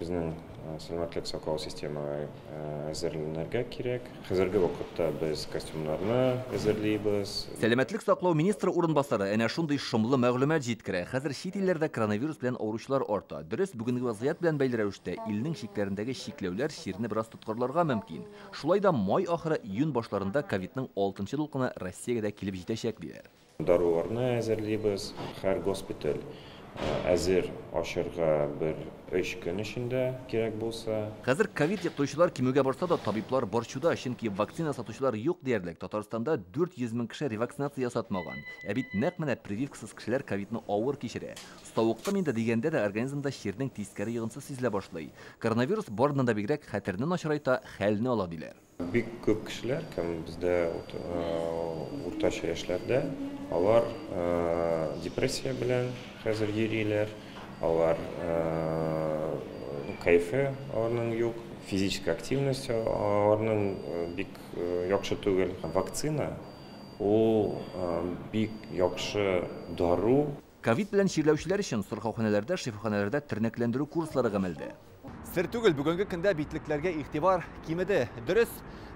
Безнең сәламәтлек саклау системага әзерләнергә кирәк. Хәзерге вакытта без костюмнарны әзерлибез. Сәламәтлек саклау министры урынбасары әнә шундый шомлы мәгълүмат җиткерә. Хәзер чит илләрдә коронавирус белән авыручылар арта. Дөрес, бүгенге вазгыять белән бәйле рәвештә илнең чикләрендәге чикләүләр чирне бераз тоткарларга мөмкин. Шулай да май ахыры, июнь башларында ковидның 6нчы дулкыны Россиягә дә килеп җитәчәк, диләр. Даруларны әзерлибез. Һәр госпиталь әзер ачырга бер 3 көн эчендә кирәк булса. Хәзер ковид йоктыручылар кимүгә барса да, табиблар борчуда, чөнки вакцина сатучылар юк диярлек. Татарстанда 400 мең кеше ревакцинация ясатмаган. Ә бит нәкъ менә прививкасыз кешеләр ковидны авыр кичерә. Савыктым инде дигәндә дә организмда чирнең тискәре йогынтысы сизелә башлый. Коронавирус барыннан да бигрәк хәтерне начарайта, хәлне ала диләр. Бик күп кешеләр, кем бездә уртача яшьләрдә, алар депрессия белән хәзер йөриләр, алар кайфы аларның юк, физическая активность аларның бик яхшы түгел. Вакцина ул бик яхшы дару. Ковид белән чирләүчеләр өчен сырхауханәләрдә, шифаханәләрдә тернәкләндерү курслары гамәлдә. Сер түгел, бүгенге көндә битлекләргә игътибар кимеде. Дөрес,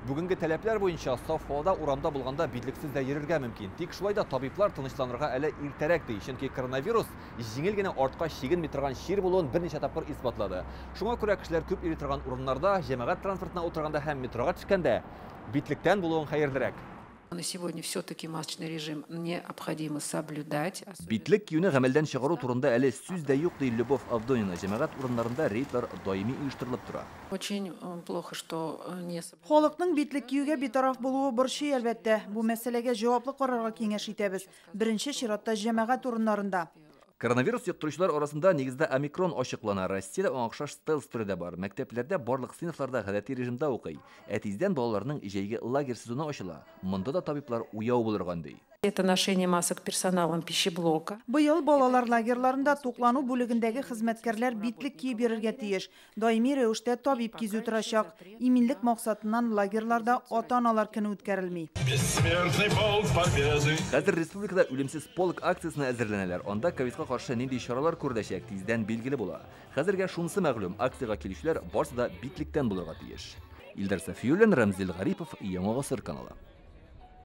бүгенге таләпләр буенча саф һавада урамда булганда битлексез дә йөрергә мөмкин. Тик шулай да табиблар тынычланырга әле иртәрәк ди. Чөнки коронавирус җиңел генә артка чигенми торган чир булуын берничә тапкыр исбатлады. Шуңа күрә кешеләр күп йөри торган урыннарда, җәмәгать транспортына утырганда һәм метрога төшкәндә битлектән булуың хәерлерәк. На сегодня все-таки масочный режим необходимо соблюдать. Битлек киюне гамәлдән чыгару турында әле сүз дә юк, ди Любовь Авдонина. Җәмәгать урыннарында рейдлар даими оештырылып тора. Очень плохо, что не соблюдают. Халыкның битлек киюгә битараф булуы борчый, әлбәттә. Бу мәсьәләгә җаваплы карарга киңәш итәбез. Беренче чиратта җәмәгать урыннарында. Коронавирус йоктыручылар арасында нигездә омикрон ачыклана. Россиядә аңа охшаш стелс төре дә бар. Мәктәпләрдә барлык сыйныфларда гадәти режимда укый. Ә тиздән балаларның җәйге лагерь сезоны ачыла. Монда да табиблар уяу булырга өнди. Это ношение масок персоналом пищеблока. Быел балалар лагерьларында туклану бүлегендәге хезмәткәрләр битлек киеп йөрергә тиеш. Даими рәвештә табиб кизү торачак. Иминлек максатыннан лагерьларда ата-аналар көне үткәрелми. Бессмертный полк победы. Хәзер республикада үлемсез полк акциясенә әзерләнәләр. Анда ковидка каршы нинди чаралар күреләчәк, тиздән билгеле була. Хәзергә шунысы мәгълүм, акциягә килүчеләр барысы да битлектән булырга тиеш. Илдар Сафиуллин, Рамзил Гарипов, Яңа Гасыр каналы.